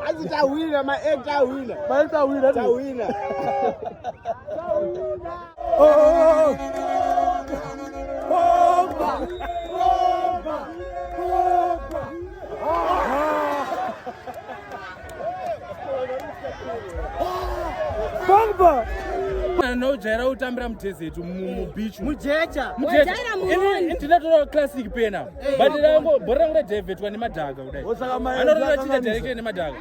Asi tawina ma-act awina. Ma-act awina. Tawina. Oh, oh, oh. Pogba! Pogba! Pogba! Anojaira kutambira mudesert mubeach. Mujecha. Mujecha. Ndinotora classic pena. But rangu bhora rangu radhivhetwa nemadhaka kudai. Anorova chinja direction nemadhaka.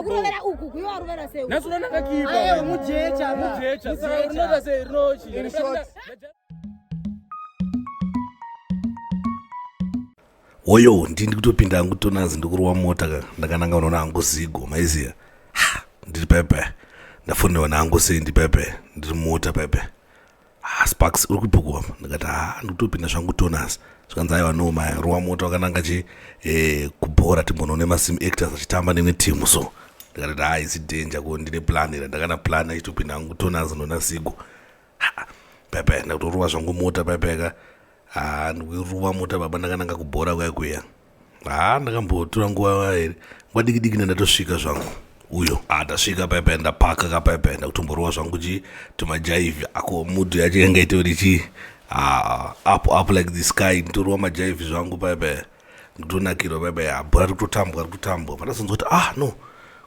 Kurovera uku kuiwa rovera sei? Nhasi unoona kakipa. Ayo mujecha. Mujecha. Saka rinoita sei rinochinja. Hoyo ndini kutopinda hangu tonazi ndikurova mota ka ndakananga unoona hangu zigo maiziya ha ndiri pepe ndafonewa nahangu sei ndi pepe ndiri mota pepe ha sparks uri kuipokuwa ndikati ha ndikutopinda zvangu tonas zvikanzi aiwa no maya rova mota wakananga chi eh, kubhora timbonoone masim actors achitamba nemwe team so ndikati ha isi danger ko ndine plan ira ndakana plan achitopinda hangu tonas nona zigo ha pepe ndakutorova zvangu mota pepe ka haa ndikuiruva mota baba ndakananga kubhora kuya kuya haa ndakambotora nguva here nguva diki diki ndandatosvika zvangu uyo ah ndasvika paipai ndapaka kapaipai ndakutomborova zvangu chi tumajaivhi ako mudhu yacho yanga itori chi ah, up up like the sky nditorova majaivhi zvangu paipai ndikutonakirwa paipai ah, bhora rikutotambwa rikutotambwa pandazonzwa kuti ah no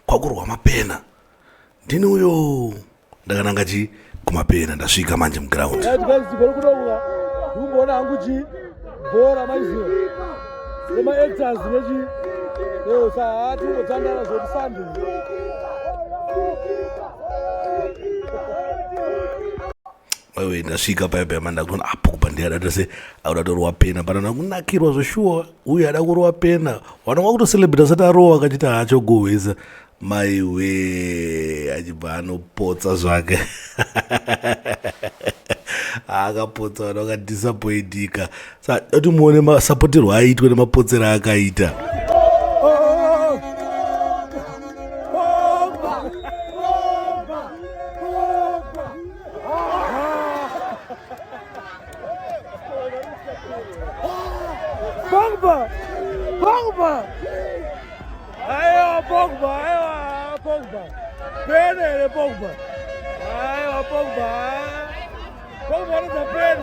kwakurwa mapena ndini uyo ndakananga chi kumapena ndasvika manje muground ndimboona hangu chi bhora maiziva nemaactors nechi saa tingotandara zvoti sunday wewe ndasvika paya paya manda kutoona apo kubva ndiyada tose akuda torowa pena pana kunakirwa zveshuwa uyu ada kurowa pena wanonga kutocelebrate asati arowa akachita hachogohwesa maiwe achibva anopotsa zvake akapotsa vanhu vakadisappointika sa ati muone masapotirwo aitwe nemapotsero aakaita Pogba! Pogba! Aiwa Pogba, aiwa Pogba. Pene here Pogba. Aiwa Pogba. Pogba anodza pene.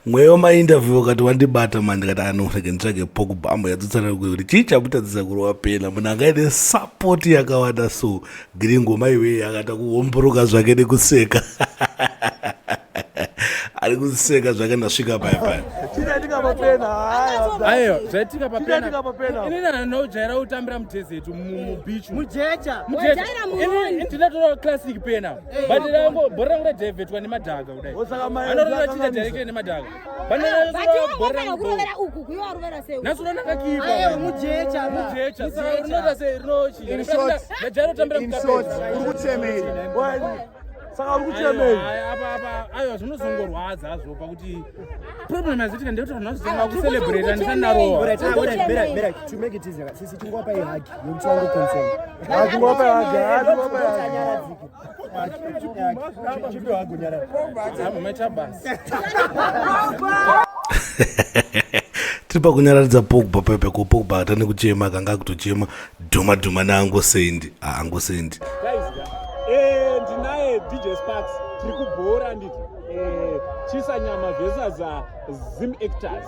Mweya wemainterview wakati wandibata mani ndikati ano rege nditsvage Pogba amboyatsotsana kuti chii chamutadzisa kurova pena munhu anga aine support yakawanda so Gringo maiwee akata kuomburuka zvake nekuseka ari kuseka zvake ndasvika paya paya Chaitika papena. Aiwa, zvaitika papena. Ini ndanojaira kutambira mudesert mubeach. Mujecha. Mujecha. Wajaira muroad. Ini ndinotora classic pena. But rangu bhora rangu radhivhetwa nemadhaka kudai. Anorova chinja direction nemadhaka. But iwe kurovera uku kuiwa rovera sei? Nhasi unoona kakipa. Ayo mujecha. Mujecha. Saka rinoita sei rinochinja. In short, Ndajaira kutambira in short, uri kuchemei? Saka uri kuchemei? Apa apa aiwa zvinozongorwadza hazvo pakuti problem yazoitika ndeyekuti vanhu vazotanga kucelebrate andisati ndarowa. Alright, alright, Mira, Mira, to make it easier, sisi tingopa hug yekuti wangu concern. Ah, tingopa hug, ah, tingopa hug. Chipe hug unyarara. Apa maita basa. Tiri pakunyararidza Pogba pepe ko Pogba atane kuchema akanga akutochema dhuma dhuma naangosendi ah, angosendi guys eh, ndinaye dj sparks tiri kubhora handiti eh, chisa nyama versus ah, zim actors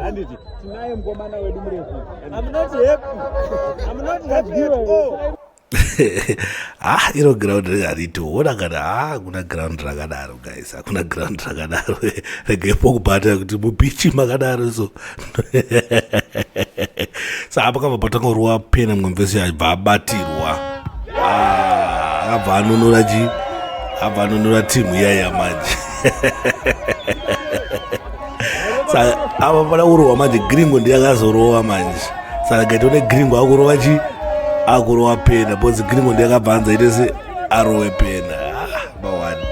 handiti tinaye mukomana wedu murefu I'm not happy. I'm not happy at all. ah iro ground haritoona kana ah hakuna ground rakadaro guys hakuna ground rakadaro regai pokubata kuti mubichi makadaro so sa apa kabva patanga kurova pena mumwe mvesi abva abatirwa ah, akabva anunura chi abva anunura timu iyaya manje saka apa pada kurohwa manje gringo ndiye akazorowa manje saka gaitone gringo akurova chi akurova pena because gringo ndiye akabva anzi aite se arove pena ah, mawani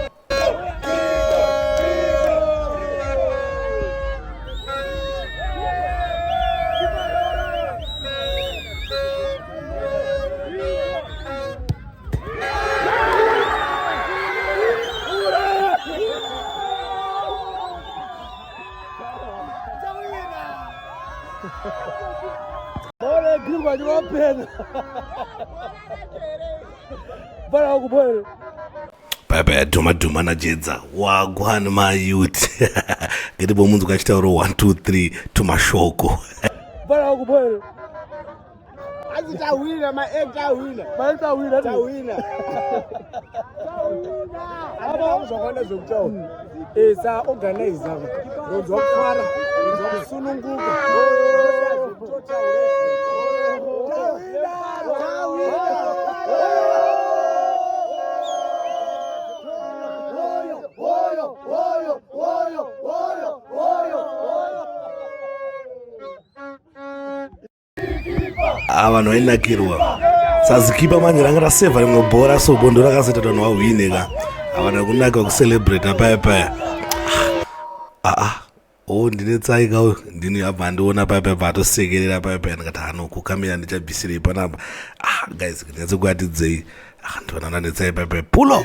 Gringo achivapena. Bora wangu bora. Paya paya dhuma dhuma najedza wagwan mayouth ngeti bomunzwa achitaura 1 2 3 tumashoko. Bora wangu bora. Hanzi tawina, maactor awina. Maactor awina. Tawina. Apa zvakawanda zvekutaura. Eh, sa organizer ronzwa kufara, ronzwa kusununguka. Ah, vanhu vainakirwa sazikipa manje ranga rasevha rimwe bhora so bondo rakazoita kuti vanhu vahwine ka. Havana kunaka kucelebrata paya paya. Aa ah, o oh, ndine tsai ka uyu ndini abva andiona paya paya bva atosekerera paya paya ndikati hano kukamira ndichabvisirei panapa. Ah guys, ndinyatsekuatidzei. Ah, ndivana netsai paya paya pulo.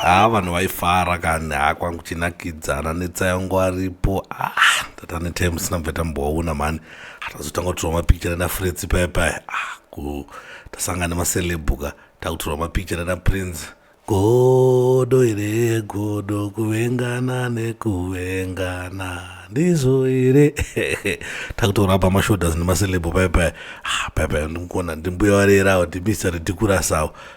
Ha, vanhu vaifara kani. Ha, kwangu chinakidzana netsayangu aripo. Ah, tatane time sina kubva tambowaona mani. Tazotanga kutorwa mapicture nafrets paya paya. Ah, ku tasangana nemaceleb ka, takutorwa mapicture naprince. Godo here, godo kuvengana nekuvengana ndizvo here? Takutorwa pamashoulders nemaceleb paya paya. Ah, paya paya ndikuona ndimbuya varerawo, ndimr Ridiculous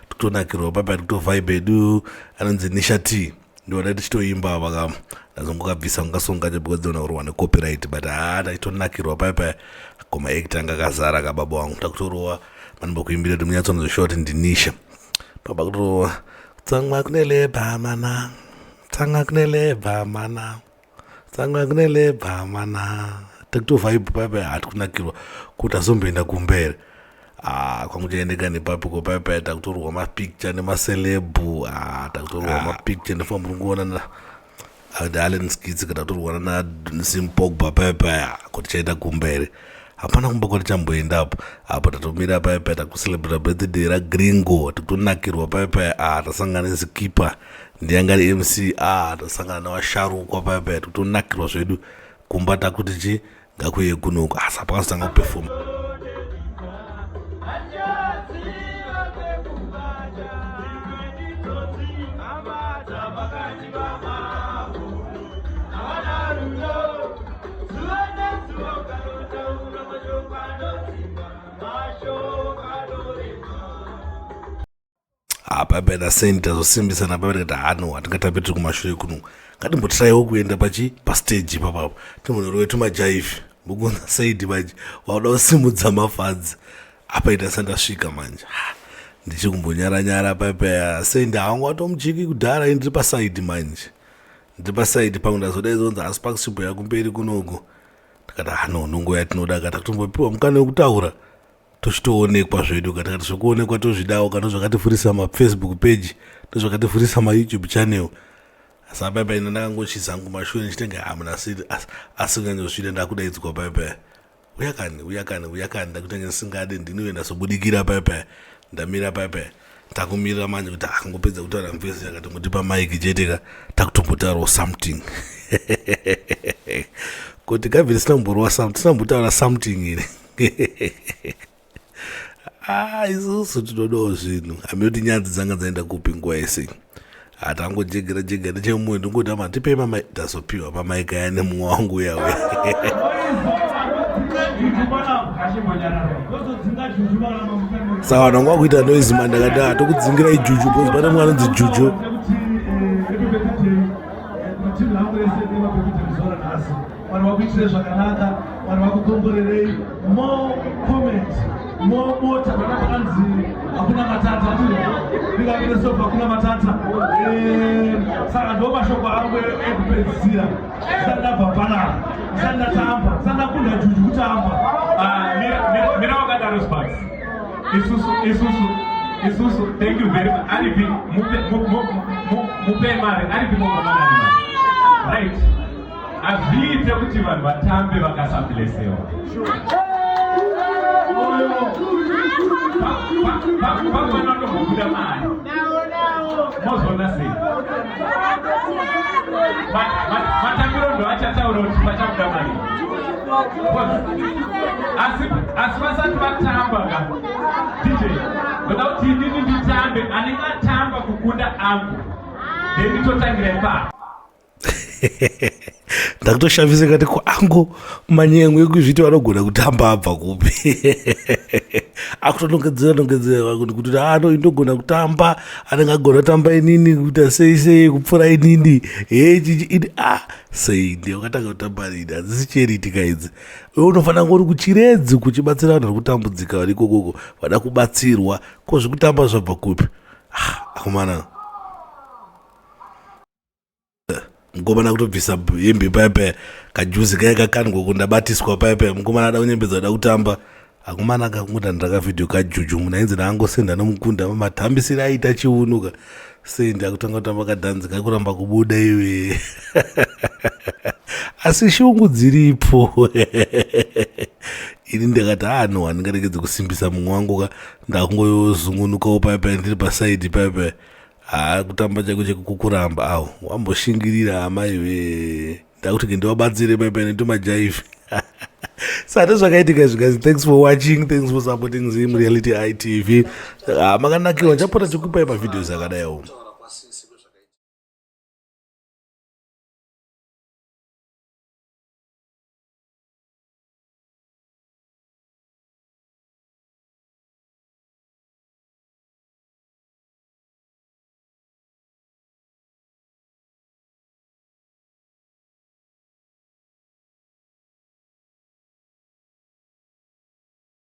tikutonakirwa paya paya, tikutovhaibhe edu anonzi Nisha T. Ndiona tichitoimba vaka ndazongokabvisa ungasonga because dziona kurwa necopyright, but haa, taitonakirwa paya paya. Koma actor anga akazara kababa wangu, takutorova manombokuimbira kuti munyatsonozoshuwa kuti ndinisha baba kutorova tsamwa kunelebha mana, tsamwa kunelebha mana, tsamwa kunelebha mana. Takutovhaibha paya paya, hati kunakirwa kuti azomboenda kumberi. Ah, kwangu chaendeka nepapiko paya paya, takutorwa mapicture nemaceleb. Ah, takutorwa mapicture ndifamba muri kuona Allen Skits, kana kutorwana naSimpogba paya paya. Kuti chaenda kumberi hapana kumba kwati chamboendapo apo. Tatomira paya paya, takucelebrata birthday raGringo, tikutonakirwa paya paya. Ah, tasangana nezikipa ndiyanga ari MC. Ah, tasangana nevasharukwa paya paya, tikutonakirwa zvedu. Kumba takuti chi ngakuye kunoku, asi apakazotanga kupefoma. Apa pena sendi tazosimbisana papa, tikati hano hatingatambe tiri kumashure kuno, ngatimbotiraiwo kuenda pachi pastage ipapapo, timbonorowe tumajaivhi mukunza saidi manje wauda kusimudza mafadzi apa ita sandasvika manje. Ha, ndichikumbonyara-nyara papa sendi hangu watomuchiki kudhara, ini ndiri pasaidi manje, ndiri pasaidi pangu. Ndazodaizonzi asi pakuchibhoya kumberi kunoku, tikati hano nongo yatinoda kata kutombopiwa mukana wekutaura, tochitoonekwa zvedu. Katikati zvekuonekwa tozvidawo, kana zvakatifurisa mafacebook page, ndozvakatifurisa mayoutube channel. Asi apaipa ina ndakangochizangu mashure ndichitenge hamuna asinganyozvida. Ndakudaidzwa paipa, uya kani, uya kani, uya kani. Ndakutenge ndisingade, ndiniwe ndazobudikira paipa, ndamira paipa, takumirira manje kuti akangopedza kutaura mufesi akatongotipa maiki chete ka, takutombotaurawo something kuti gabviri tisina kumborova, tisina kumbotaura something iri. Ah, isusu tinodawo zvinhu hamene kuti nyanzi dzanga dzaenda kupi nguva yese. Hatangojegera jegera nechemumwe, ndingoti ama tipei mama, tazopiwa pamaika ya nemumwe wangu uya uya. Saka vanhu vanga vakuita noise man, ndakati ah, tokudzingirai juju because pane mumwe anonzi Juju. Vanhu vakuitire zvakanaka, vanhu vakukomborerei. More comment, more mota, vana pakanzi. Hakuna matata ndikavire sofa hakuna matata. Eh, saka ndo mashoko angu ekupedzisira. Sandabva panapa, sandatamba, sandakunda juju kutamba. Ah, mira, mira wakadaro Sparks. Isusu, isusu, isusu, thank you very much. Aripi, mupe, mupe mari, aripi mukomana ari mari. Right. Hazviite kuti vanhu vatambe vakasablessewa. Pamwana unombobuda mari. Mozoona sei? Matambiro ndo achataura kuti pachabuda mari. Asi asi vasati vatamba ka. DJ, ndoda kuti inini nditambe anenge atamba kukunda angu. Then nditotangira ipapo. Ndakutoshamisika kuti kwangu manyengo ekuzviti vanogona kutamba abva kupi. Akutonongedzera nongedzera kuti ano indogona kutamba, anenge agona kutamba inini kuita sei sei kupfuura inini. He chichi ini a sei ndiye wakatanga kutamba nini, hadzisi charity ka idzi. Iwe unofanira kunge uri kuchiredzi kuchibatsira vanhu vari kutambudzika vari ikokoko vada kubatsirwa. Ko zvekutamba zvabva kupi? Ah, akomana. Mukomana kutobvisa hembe paya paya, kajuzi kaya kakandwa kundabatiswa paya paya. Mukomana ada kunyembedza, ada kutamba. Akomana akakunguta ndakavhidhiyo kajuju munhu ainzi naangosenda nomukunda matambisiro aita chiunuka sendi akutanga kutamba kadhanzi kakuramba kubuda iwe, asi shungu dziripo. Ini ndakati ano handingaregedze kusimbisa mumwe wangu ka, ndakungoyozungunukawo paya paya ndiri pasaidi paya paya. Haa, kutamba chaiko chekukuramba awo wamboshingirira amai ve, ndakuti ngendiwabatsire paya paya netumajaivhi. Saka ndozvakaitika izvi guys. Thanks for watching, thanks for supporting Zim Reality ITV. Makanakirwa, ndichapota chikupai mavideos akadaiwo.